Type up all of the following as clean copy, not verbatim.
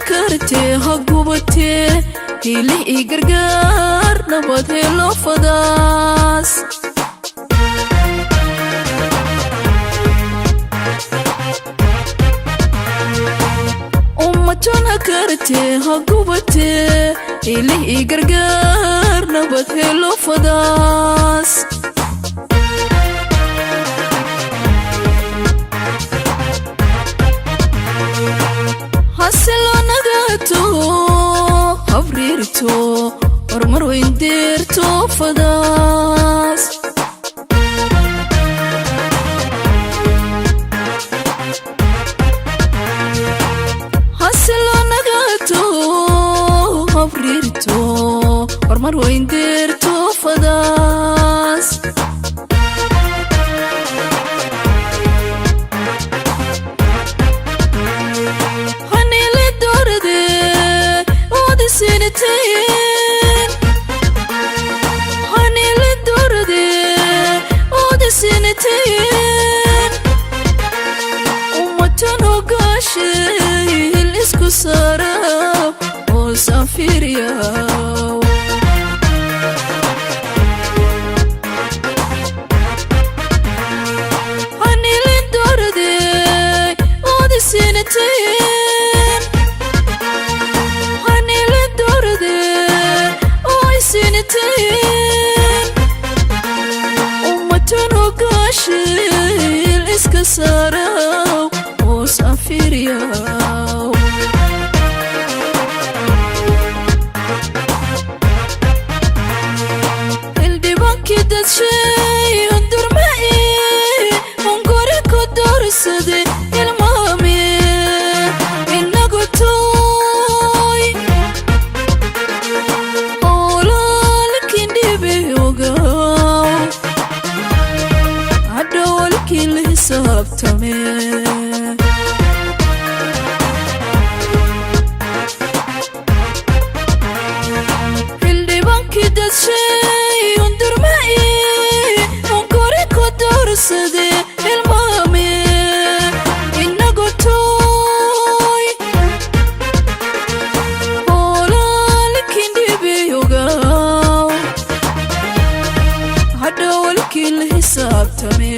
Kartee ha gubatee, hiili ii gargaar, nabad helo fadaas. Ummatan ha kartee ha gubatee, hiili ii gargaar, nabad helo fadaas. Hase loo nagaato, habriirto, horumar weyn deerto fadaas. Hase loo nagaato, habriirto, horumar weyn deerto fadaas. Hanile doorade ood isinateen, hanile doorade ood isinateen, ummatan ogaashay hil isku saara oo sanfiiriyaw. Hanile doorade ood isinateen, hanile doorade oo isinateen, ummatan ogaashil iska saaraw oo sanfiiriyaw. Xildhibaankii dadshay hundurmae hunguri ku doorsade ilmaame inagu tooy howlaalkiin dhibe ogaw, hadhowalkii la xisaabtame. Xildhibaankii dadshay hundurmae hunguri ku doorsade ilmaame inagu tooy howlaalkiin dhibe ogaw, hadhowalkii la xisaabtame.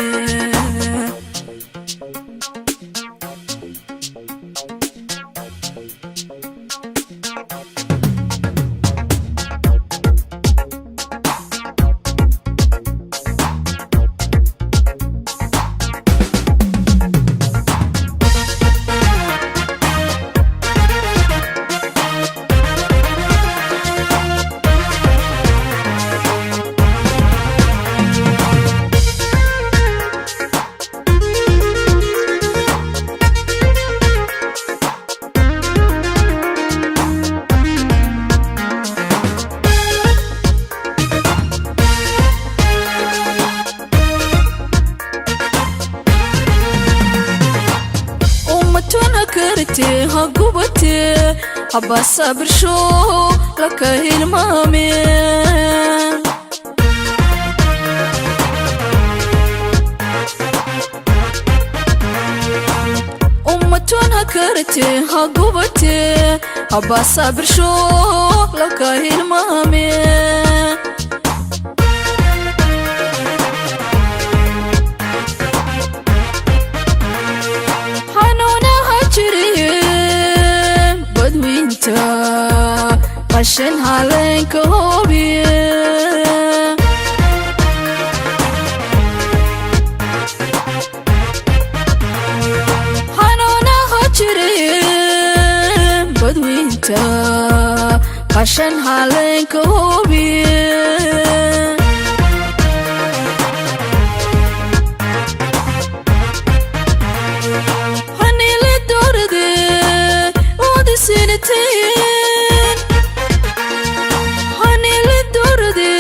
Ummatuna kartee ha gubatee, habaasabirsho laka hilmaame. Ummatun ha kartee ha gubatee, habaasabirsho laka hilmaame. Xanuunaha jiriye badweynta qashin haleenka hoobiye. Xanuunaha jiriye badweynta qashin haleenka hoobiye. Hanile doorade ood isinateen, hanile doorade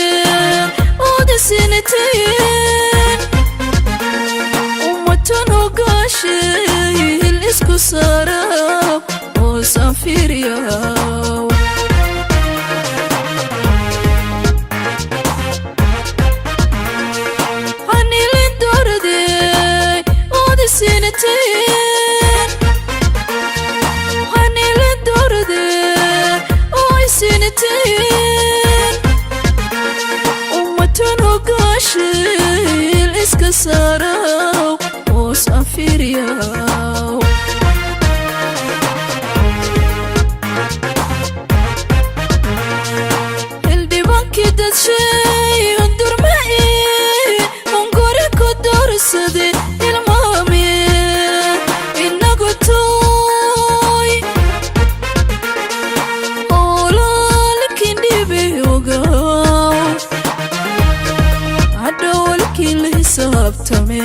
ood isinateen, ummatan ogaashay hil isku saara oo sanfiiriyaw. Hanile doorade ood isinateen, hanile. Tala saaraw, hoos anfiiriyaw. Xildhibaankii dadshay hundurmae, hunguri ku doorsade ilmaame, inagu tooy olaalkindhibe ogaw, hadhowalkii la xisaabtame.